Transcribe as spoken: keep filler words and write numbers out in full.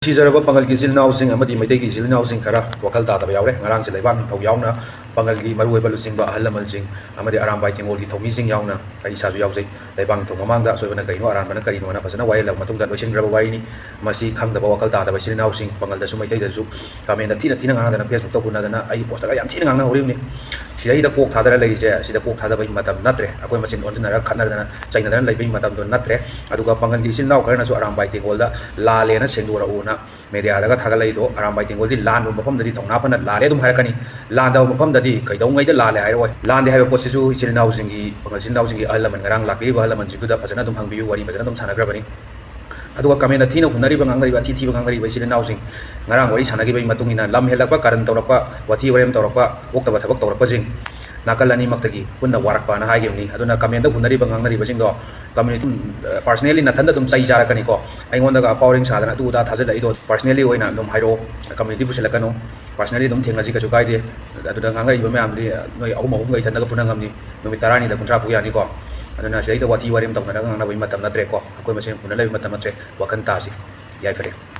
ꯁꯤꯖꯔꯕ ꯄꯥꯉꯜꯒꯤ ꯏꯆꯤꯜ ꯏꯅꯥꯎꯁꯤꯡ ꯑꯃꯗꯤ ꯃꯩꯇꯩꯒꯤ ꯏꯆꯤꯜ ꯏꯅꯥꯎꯁꯤꯡ ꯈꯔ ꯋꯥꯈꯜ ꯇꯥꯗꯕ ꯌꯥꯎꯔꯦ꯫ ꯉꯔꯥꯡꯁꯦ ꯂꯩꯕꯥꯛ ꯅꯤꯡꯊꯧ ꯌꯥꯎꯅ ꯄꯥꯉꯜꯒꯤ ꯃꯔꯨꯑꯣꯏꯕ ꯂꯨꯆꯤꯡꯕ ꯑꯍꯜ ꯂꯃꯟꯁꯤꯡ ꯑꯃꯗꯤ ꯑꯔꯥꯝꯕꯥꯏ ꯇꯦꯡꯒꯣꯜꯒꯤ ꯊꯧꯃꯤꯁꯤꯡ ꯌꯥꯎꯅ ꯑꯩ ꯏꯁꯥꯁꯨ ꯌꯥꯎꯖꯩ, ꯂꯩꯕꯥꯛ ꯅꯤꯡꯊꯧ ꯃꯃꯥꯡꯗ ꯑꯁꯣꯏꯕꯅ ꯀꯔꯤꯅꯣ, ꯑꯔꯥꯟꯕꯅ ꯀꯔꯤꯅꯣꯅ ꯐꯖꯅ ꯋꯥꯌꯦꯜꯂꯕ ꯃꯇꯨꯡꯗ ꯂꯣꯏꯁꯤꯟꯈ꯭ꯔꯕ ꯋꯥꯔꯤꯅꯤ꯫ ꯃꯁꯤ ꯈꯪꯗꯕ ꯋꯥꯈꯜ ꯇꯥꯗꯕ ꯏꯆꯤꯜ ꯏꯅꯥꯎꯁꯤꯡ ꯄꯥꯉꯜꯗꯁꯨ ꯃꯩꯇꯩꯗꯁꯨ comment ꯊꯤꯅ ꯊꯤꯅ ꯉꯥꯡꯅꯗꯅ, Facebook ꯇ ꯍꯨꯟꯅꯗꯅ, ꯑꯩꯒꯤ post ꯀ ꯌꯥꯝ ꯊꯤꯅ ꯉꯥꯡꯅꯍꯧꯔꯤꯕꯅꯤ꯫ ꯁꯤꯗꯩꯗ ꯀꯣꯛ ꯊꯥꯗꯔ ꯂꯩꯔꯤꯁꯦ, ꯁꯤꯗ ꯀꯣꯛ ꯊꯥꯗꯕꯒꯤ ꯃꯇꯝ ꯅꯠꯇ꯭ꯔꯦ꯫ ꯑꯩꯈꯣꯏ ꯃꯁꯦꯟ ꯑꯣꯟꯁꯤꯟꯅꯔꯒ ꯈꯠꯅꯗꯅ ꯆꯩꯅꯗꯅ ꯂꯩꯕꯒꯤ ꯃꯇꯝꯗꯣ ꯅꯠꯇ꯭ꯔꯦ꯫ ꯑꯗꯨꯒ ꯄꯥꯉꯜꯒꯤ ꯏꯆꯤꯜ ꯏꯅꯥꯎ ꯈꯔꯅꯁꯨ ꯑꯔꯥꯝꯕꯥꯏ ꯇꯦꯡꯒꯣꯜꯗ ꯂꯥꯜꯂꯦꯅ ꯁꯦꯡꯗꯣꯔꯛꯎꯅ media ꯗꯒ ꯊꯥꯒꯠꯂꯛꯏꯗꯣ, ꯑꯔꯥꯝꯕꯥꯏ ꯇꯦꯡꯒꯣꯜꯗꯤ ꯂꯥꯟꯕ ꯃꯐꯝꯗꯗꯤ ꯊꯧꯅꯥ ꯐꯅ ꯂꯥꯜꯂꯦ ꯑꯗꯨꯝ ꯍꯥꯏꯔꯛꯀꯅꯤ, ꯂꯥꯟꯗꯕ ꯃꯐꯝꯗꯗꯤ ꯀꯩꯗꯧꯉꯩꯗ ꯂꯥꯜꯂꯦ ꯍꯥꯏꯔꯛꯑꯣꯏ꯫ ꯂꯥꯟꯗꯦ ꯍꯥꯏꯕ ꯄꯣꯠꯁꯤꯁꯨ ꯏꯆꯤꯜ ꯏꯅꯥꯎꯁꯤꯡꯒꯤ, ꯄꯥꯉꯜ ꯏꯆꯤꯜ ꯏꯅꯥꯎꯁꯤꯡꯒꯤ ꯑꯍꯜ ꯂꯃꯟ, ꯉꯔꯥꯡ ꯂꯥꯛꯄꯤꯔꯤꯕ ꯑꯍꯜ ꯂꯃꯟꯁꯤꯡꯗꯨꯗ ꯐꯖꯅ ꯑꯗꯨꯝ ꯍꯪꯕꯤꯌꯨ, ꯋꯥꯔꯤ ꯐꯖꯅ ꯑꯗꯨꯝ ꯁꯥꯟꯅꯈ꯭ꯔꯕꯅꯤ꯫ ꯑꯗꯨꯒ comment ꯊꯤꯅ ꯍꯨꯟꯅꯔꯤꯕ, ꯉꯥꯡꯅꯔꯤꯕ, ꯑꯊꯤ ꯊꯤꯕ ꯉꯥꯡꯅꯔꯤꯕ ꯏꯆꯤꯜ ꯏꯅꯥꯎꯁꯤꯡ, ꯉꯔꯥꯡ ꯋꯥꯔꯤ ꯁꯥꯟꯅꯈꯤꯕꯒꯤ ꯃꯇꯨꯡ ꯏꯟꯅ ꯂꯝ ꯍꯦꯜꯂꯛꯄ, ꯀꯥꯔꯟ ꯇꯧꯔꯛꯄ, ꯋꯥꯊꯤ ꯋꯥꯔꯦꯝ ꯇꯧꯔꯛꯄ, ꯑꯣꯛꯇꯕ ꯊꯕꯛ ꯇꯧꯔꯛꯄꯁꯤꯡ, ꯅꯥꯀꯜ ꯑꯅꯤꯃꯛꯇꯒꯤ ꯄꯨꯟꯅ ꯋꯥꯔꯛꯄꯅ ꯍꯥꯏꯈꯤꯕꯅꯤ꯫ ꯑꯗꯨꯅ comment ꯍꯨꯟꯅꯔꯤꯕ ꯉꯥꯡꯅꯔꯤꯕꯁꯤꯡꯗꯣ community, personally ꯅꯊꯟꯗ ꯑꯗꯨꯝ ꯆꯩ ꯆꯥꯔꯛꯀꯅꯤꯀꯣ꯫ ꯑꯩꯉꯣꯟꯗꯒ ꯑꯐꯥꯎ ꯑꯔꯤꯡ ꯁꯥꯗꯅ ꯑꯗꯨ ꯑꯗꯥ ꯊꯥꯖꯤꯜꯂꯛꯏꯗꯣ personally ꯑꯣꯏꯅ ꯑꯗꯨꯝ ꯍꯥꯏꯔꯛꯑꯣ, community ꯄꯨꯁꯤꯜꯂꯛꯀꯅꯨ꯫ Personally ꯑꯗꯨꯝ ꯊꯦꯡꯅꯁꯤ, ꯀꯩꯁꯨ ꯀꯥꯏꯗꯦ꯫ ꯑꯗꯨꯗ ꯉꯥꯡꯅꯔꯤꯕ ꯃꯌꯥꯝꯗꯨꯗꯤ ꯅꯣꯏ ꯑꯍꯨꯝ ꯑꯍꯨꯝꯒ ꯏꯊꯟꯗꯒ ꯐꯨꯅ ꯉꯝꯅꯤ, ꯅꯨꯃꯤꯠ ꯇꯔꯥꯅꯤꯗ ꯀꯨꯟꯊ꯭ꯔꯥ ꯐꯨ ꯌꯥꯅꯤꯀꯣ꯫ ꯑꯗꯨꯅ ꯁꯤꯗꯩꯗ ꯋꯥꯊꯤ ꯋꯥꯔꯦꯝ ꯇꯧꯅꯔꯒ ꯉꯥꯡꯅꯕꯒꯤ ꯃꯇꯝ ꯅꯠꯇ꯭ꯔꯦꯀꯣ, ꯑꯩꯈꯣꯏ ꯃꯁꯦꯟ ꯐꯨꯅ ꯂꯩꯕꯒꯤ ꯃꯇꯝ ꯅꯠꯇ꯭ꯔꯦ꯫ ꯋꯥꯈꯜ ꯇꯥꯁꯤ꯫ ꯌꯥꯏꯐꯔꯦ꯫